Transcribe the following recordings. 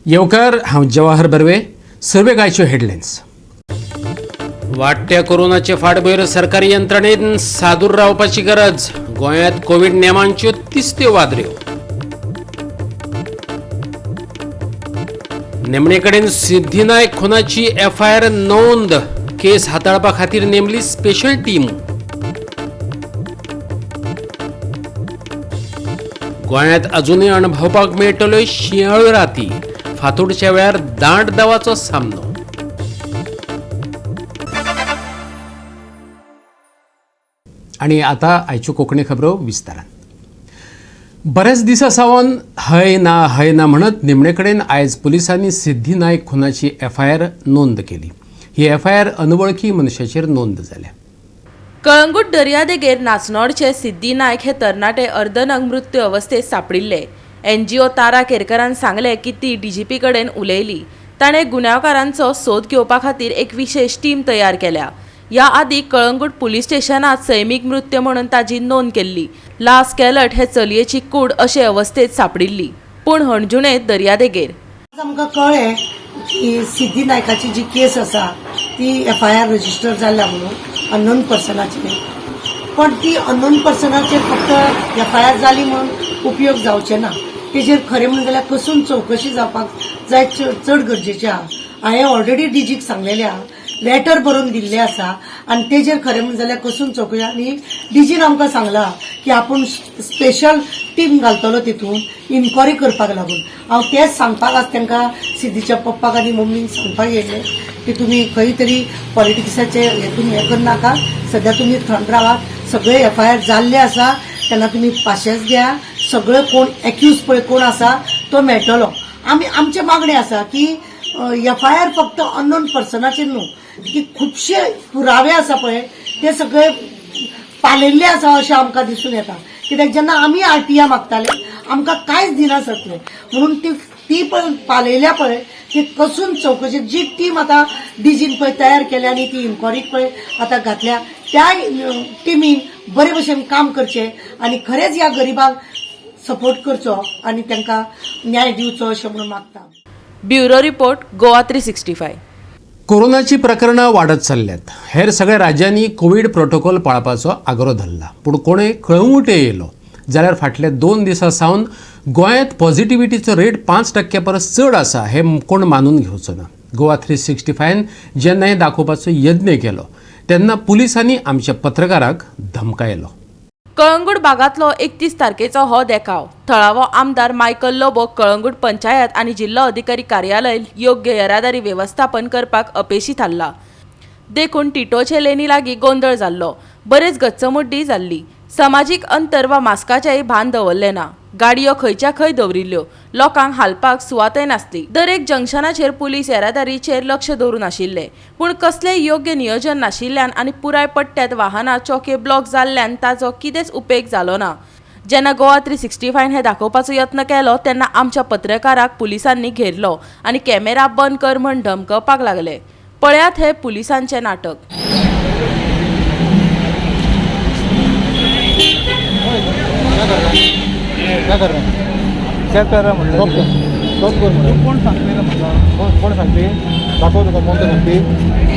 येवकार, हांव जवाहर बर्वे. सर्वे गायच्यो हेडलायन्स. वाडट्या कोरोनाचे फाटभुंयेर सरकारी यंत्रणेन सादूर रावपाची गरज. गोंयांत कोवीड नेमांच्यो तिसत्यो वादऱ्यो. निमणे कडेन सिद्धी नायक खुनाची एफआयआर नोंद. केस हाताळपा खातीर नेमली स्पेशल टीम. गोंयांत अजूनय अणभवपाक मेळटल्यो शिंयाळ्यो राती. फातोडच्या वेळार दांट दवाचो सामनो. आनी आतां आयच्यो कोंकणी खबरो विस्तारान. बऱ्याच दिसां सावन हय ना हय ना म्हणत निमणे कडेन आयज पुलिसांनी सिद्धी नायक खुनाची एफआयआर नोंद केली. ही एफआयआर अनवळखी मनशाचेर नोंद जाल्या. कळंगूट दर्यादेगेर नाचनोडचे सिद्धी नायक हे तरणाटे अर्दनग मृत्यू अवस्थेत सापडिल्ले. एनजीओ तारा केरकरान सांगलें की ती डीजीपी कडेन उलयली. ताणें गुन्यांवकारांचो सोद घेवपा खातीर एक विशेश टीम तयार केल्या. ह्या आदीं कळंगूट पुलीस स्टेशनांत सैमीक मृत्यू म्हणून ताजी नोंद केल्ली. ला स्कॅलट हे चलयेची कूड अशे अवस्थेत सापडिल्ली, पूण हणजुणे दर्यादेगेर. आमकां कळ्ळें की सिद्धी नायकाची जी केस आसा ती एफआयआर रजिस्टर जाल्या म्हणून अननोन पर्सनाचेर. पण ती अननोन पर्सनाचेर फक्त एफआयआर जाली म्हणून उपयोग जावचे ना. तेजेर खरें म्हणून जाल्यार कसून चवकशी जावपाक जाय, चड गरजेचें आहा. हांवें ऑलरेडी डीजीक सांगलेलें आहा, लेटर बरोवन दिल्लें आसा आनी तेजेर खरें म्हणून जाल्यार कसून चवकशी. आनी डीजीन आमकां सांगलां की आपूण स्पेशल टीम घालतलो तितून इन्क्वायरी करपाक लागून. हांव तेंच सांगपाक आज तांकां सिद्धीच्या पप्पाक आनी मम्मीक सांगपाक येयल्लें की तुमी खंय तरी पॉलिटिक्साचे हेतून हें करनाका. सद्या तुमी थंड रावात. सगळे एफआयआर जाल्ले आसा तेन्ना तुमी पाशेंस घेया. सगळे कोण एक्यूज पळय कोण आसा तो मेळटलो. आमी आमचे मागणें आसा की एफआयआर फक्त अननोन पर्सनाचेर न्हू, की खुबशे पुरावे आसा पळय ते सगळे पालयल्ले आसा अशें आमकां दिसून येता. कित्याक जेन्ना आमी आरटीआय मागताले आमकां कांयच दिनासलें, म्हणून ती ती पळय पालयल्या पळय ती कसून चवकशी जी टीम आतां डीजीन पळय तयार केल्या आनी ती इन्क्वायरीक पळय आतां घातल्या, त्या टिमीन बरे भशेन काम करचें आनी खरेंच ह्या गरिबांक सपोर्ट करचो आनी तांकां न्याय दिवचो अशें म्हणून मागता. Bureau report, Goa 365. कोरोनाची प्रकरणां वाडत चल्ल्यात. हेर सगळ्या राज्यांनी कोवीड प्रोटोकॉल पाळपाचो आग्रो धरला, पूण कोणें कळंगूटे येयलो जाल्यार फाटल्या 2 दिसां सावन गोंयांत पॉझिटिव्हिटीचो रेट 5% परस चड आसा हें कोण मानून घेवचो ना. गोवा 365 जेन्ना हें दाखोवपाचो यत्न केलो तेन्ना पुलिसांनी आमच्या पत्रकाराक धमकायलो. कळंगूट बागांतलो 31 तारखेचो हो देखाव. थळावो आमदार मायकल लोबो कळंगूट पंचायत आनी जिल्लो अधिकारी कार्यालय योग्य येरादारी वेवस्थापन करपाक अपेशी थारला. देखून टिटोचे लेनी लागीं गोंदळ जाल्लो. बरेच गच्चमुड्डी जाल्ली. समाजीक अंतर वा मास्काचेंय भान दवरलें ना. गाडयो खंयच्या खंय दवरिल्ल्यो. लोकांक हालपाक सुवातय नासली. दरेक जंक्शनाचेर पुलीस येरादारीचेर लक्ष दवरून आशिल्ले, पूण कसलेंय योग्य नियोजन नाशिल्ल्यान आनी पुराय पट्ट्यांत वाहनां चोके ब्लॉक जाल्ल्यान ताचो कितेंच उपेग जालो ना. जेन्ना गोवा 365 हें दाखोवपाचो यत्न केलो तेन्ना आमच्या पत्रकाराक पुलिसांनी घेरलो आनी कॅमेरा बंद कर म्हण धमकवपाक लागले. पळयात हें पुलिसांचें नाटक. क्या कर रहे हैं? क्या कर रहा म्हणलं? स्टॉप कर, स्टॉप कर म्हणलं. कोण सांगते रे म्हाका? कोण कोण सांगते? दाखव तुका कोण ते सांगते.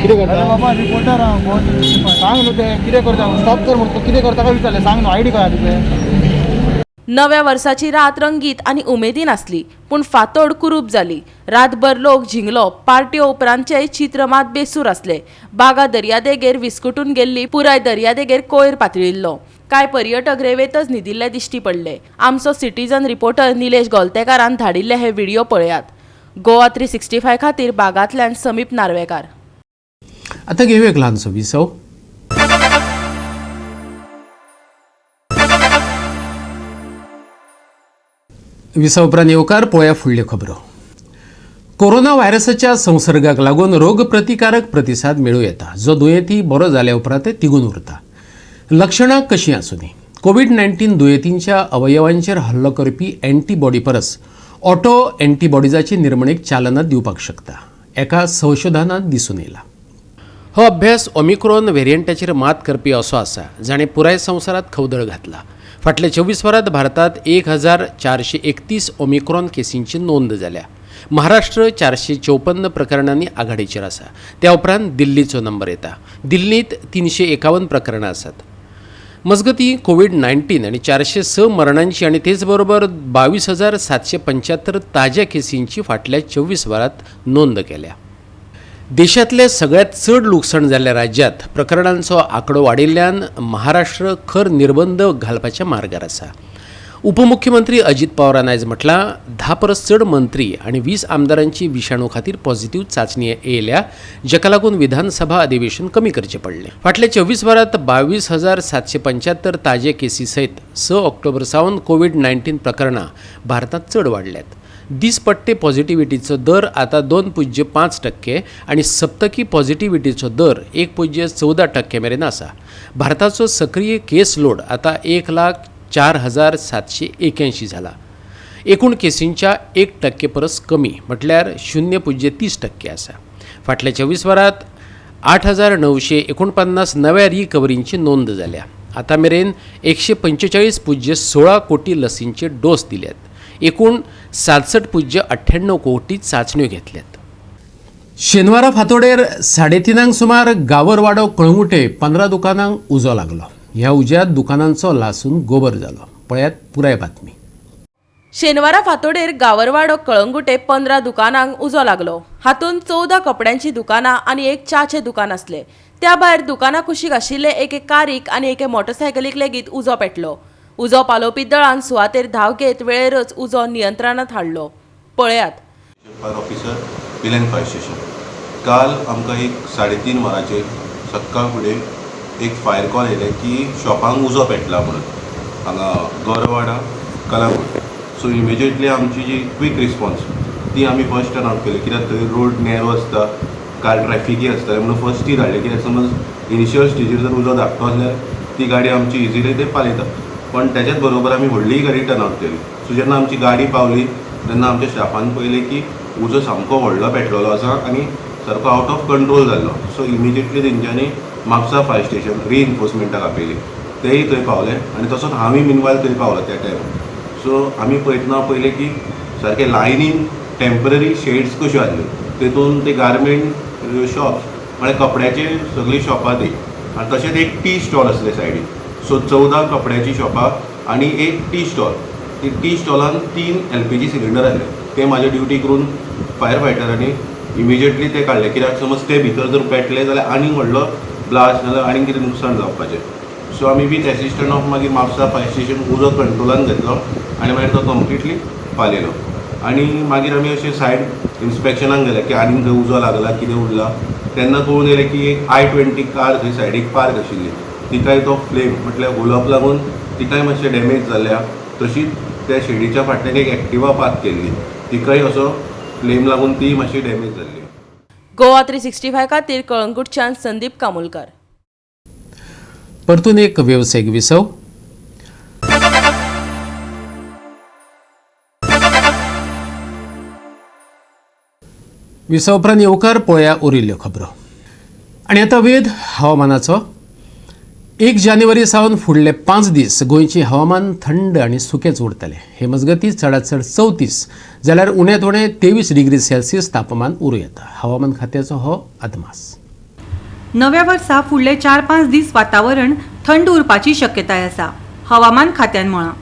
कितें अरे करता? बाबा, रिपोर्टर हांव गोवा 365. सांग न्हू ते कितें करता. स्टॉप कर म्हणतो, कितें करता काय विचारलें. सांग न्हू, आयडी काय तुजें? नव्या वर्साची रात रंगीत आनी उमेदीन आसली, पूण फांतोड कुरूप जाली. रातभर लोक झिंगलो. पार्ट्यो उपरांतचेय चित्र मात बेसूर आसले. बागा दर्यादेगेर विस्कुटून गेल्ली. पुराय दर्यादेगेर कोयर पातळिल्लो. कांय पर्यटक रेवेतच न्हिदिल्ले दिश्टी पडले. आमचो सिटीजन रिपोर्टर निलेश गोलतेकारान धाडिल्ले हे व्हिडिओ पळयात. गोवा 365 खातीर बागांतल्यान समीप नार्वेकार. आतां घेवया एक ल्हानसो विसव. विसव उपरांत येवकार. पळोवया फुडल्यो खबरो. कोरोना व्हायरसाच्या संसर्गाक लागून रोगप्रतिकारक प्रतिसाद मेळूं येता, जो दुयेंती बरो जाल्या उपरांत तिगून उरता, लक्षणां कशीं आसूं दी. कोवीड 19 दुयेंतींच्या अवयवांचेर हल्लो करपी एंटीबॉडी परस ऑटो एंटीबॉडीजाची निर्मणेक चालना दिवपाक शकता, एका संशोधनात दिसून येयला. हो अभ्यास ओमिक्रॉन व्हेरियंटाचेर मात करपी असो आसा, जाणें पुराय संवसारांत खवदळ घातला. फाटल्या 24 वरांत भारतांत 1431 ओमिक्रॉन केसींची नोंद जाल्या. महाराष्ट्र 454 प्रकरणांनी आघाडीचेर आसा. त्या उपरांत दिल्लीचो नंबर येता. दिल्लींत 351 प्रकरणां आसात. मजगतीं कोवीड-19 आनी 406 मरणांची आनी तेच बरोबर 22,775 ताज्या केसींची फाटल्या 24 वरांत नोंद केल्या. देशांतले सगळ्यांत चड लुकसाण जाल्ल्या राज्यांत प्रकरणांचो आंकडो वाडिल्ल्यान महाराष्ट्र खर निर्बंध घालपाच्या मार्गार आसा. उपमुख्यमंत्री अजीत पवारान आयज म्हटलां, 10 परस चड मंत्री आनी 20 आमदारांची विशाणू खातीर पॉझिटिव्ह चांचणी येयल्या, जाका लागून विधानसभा अधिवेशन कमी करचें पडलें. फाटल्या 24 वरांत 22,775 ताजे केसी सयत 6 ऑक्टोबर सावन कोवीड-19 प्रकरणां भारतांत चड वाडल्यात. दिसपट्टे पॉझिटिव्हिटीचो दर आतां 2.5% आनी सप्तकी पॉझिटिव्हिटीचो दर 1.14% मेरेन आसा. भारताचो सक्रीय केस लोड आतां 1,04,781 जाला. एकूण केसींच्या 1% परस कमी म्हटल्यार 0.30% आसा. फाटल्या 24 वरांत 8,949 नव्या रिकवरींची नोंद जाल्या. आतां मेरेन 145.16 कोटी लसींचे डोस दिल्यात. एकूण 67.98 कोटी चांचण्यो घेतल्यात. शेनवारा फांतोडेर 3:30 सुमार गावरवाडो कळंगुटे 15 दुकानांक उजो लागलो. ह्या उज्यांत दुकानांचो लासून गोबर जालो. पळयात पुराय बातमी. शेनवारा फांतोडेर गावरवाडो कळंगुटे 15 दुकानांक उजो लागलो. हातूंत 14 कपड्यांची दुकानां आनी एक च्याचें दुकान आसलें. त्या भायर दुकाना कुशीक आशिल्ले एके कारीक आनी एके मोटरसायकलीक लेगीत उजो पेटलो. उजो पालोवपी दळान सुवातेर धांव घेत वेळेरच उजो नियंत्रणांत हाडलो. पळयात. Fire officer Pilerne fire station. काल आमकां एक 3:30 वरांचेर सक्काळ फुडें एक फायर कॉल येयलें की शॉपांक उजो पेटला म्हणून हांगा गौरवाडा कलांगूट. सो इमिजिएटली आमची जी क्वीक रिस्पॉन्स ती आमी फर्स्ट टर्न आवट केली, कित्याक थंय रोड नॅरो आसता, काल ट्रॅफिकय आसता, म्हणून फर्स्ट ती धाडली. कित्याक समज इनिशियल स्टेजीर जर उजो धाकटो आसल्यार ती गाडी आमची इजिली ते पालयता, पण त्याच्याच बरोबर आमी व्हडलीय गाडी टर्न आवट केली. सो जेन्ना आमची गाडी पावली तेन्ना आमच्या स्टाफान पळयलें की उजो सामको व्हडलो पेटलेलो आसा आनी सारको आवट ऑफ कंट्रोल जाल्लो. सो इमिजिएटली तेंच्यांनी म्हापसा फायर स्टेशन रिइन्फोर्समेंटाक आपयली, तेय थंय पावले आनी तसोच आमी मिनवायल थंय पावलो त्या टायमार. सो आमी पळयतना पळयलें की सारके लायनीन टेंपररी शेड्स कश्यो आहल्यो, तेतून ते गार्मेंट शॉप्स म्हळ्यार कपड्याचे सगळीं शॉपां ती, आनी तशेंच एक टी स्टॉल आसलें सायडीन. सो 14 कपड्याचीं शॉपां आनी एक टी स्टॉल. ती टी स्टॉलान 3 LPG cylinder आहले. ते म्हाजे ड्युटी करून फायर फायटरांनी इमिजिएटली ते काडले, कित्याक समज ते भितर जर पेटले जाल्यार आनीक व्हडलो ब्लास्ट नाल्यार आनीक कितें नुकसाण जावपाचें. सो आमी वीथ एसिस्टंट ऑफ मागीर म्हापसा फायर स्टेशन उजो कंट्रोलान घेतलो आनी मागीर तो कंप्लिटली पालयलो. आनी मागीर आमी अशे सायड इन्स्पेक्शनाक गेले की आनीक खंय उजो लागला कितें उरला. तेन्ना कळून येयलें की एक i20 car थंय सायडीक पार्क आशिल्ली, तिकाय तो फ्लेम म्हटल्यार हुलोप लागून तिकाय मातशें डॅमेज जाल्या. तशीच त्या शेडीच्या फाटल्यान एक एक्टिवा पार्क केल्ली, तिकाय असो फ्लेम लागून ती मातशी डॅमेज जाल्ली. गोवा 365 खातीर कळंगूटच्यान संदीप कामुलकर. परतून एक वेवसायीक विसव. विसव उपरांत येवकार पळया उरिल्ल्यो खबरो. आनी आतां वेध हवामानाचो. 1 जानेवारी सावन फुडले 5 दीस गोंयचें हवामान थंड आनी सुकेंच उरतलें. हे मजगतीं चडांत चड 34 जाल्यार उण्यांत उणें 23 डिग्री सेल्सियस तापमान उरूं येता. हवामान खात्याचो हो अदमास. नव्या वर्सा फुडले 4-5 दीस वातावरण थंड उरपाची शक्यताय आसा, हवामान खात्यान म्हळां.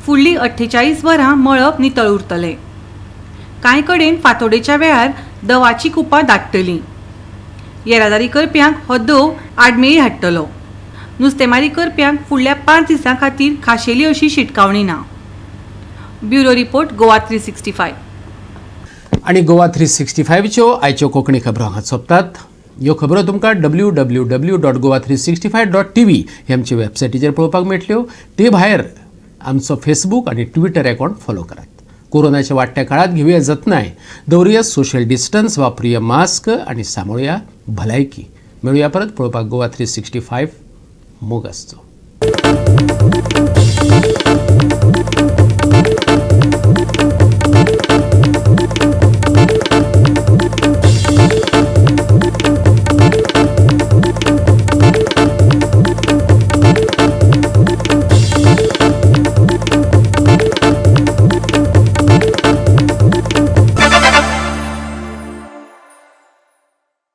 फुडलीं 48 वरां मळब नितळ उरतलें. कांय कडेन फांतोडेच्या वेळार दवाची कुपां दाट्टलीं. येरादारी करप्यांक हो दव आडमेळी हाडटलो. नुस्तेमारी करप्यांक फुडल्या 5 दिसां खातीर खाशेली अशी शिटकावणी ना. Bureau report, Goa 365. आनी गोवा 365च्यो आयच्यो कोंकणी खबरो हांगा सोंपतात. ह्यो खबरो तुमकां www.goa365.tv हे आमचे वेबसायटीचेर पळोवपाक मेळटल्यो. ते भायर आमचो फेसबूक आनी ट्विटर अकावंट फॉलो करात. कोरोनाच्या वाडट्या काळात घेवया जतनाय, दवरुया सोशल डिस्टन्स, वापरुया मास्क आनी सांबाळुया भलायकी. मेळुया परत पळोवपाक गोवा 365. मोग आसचो.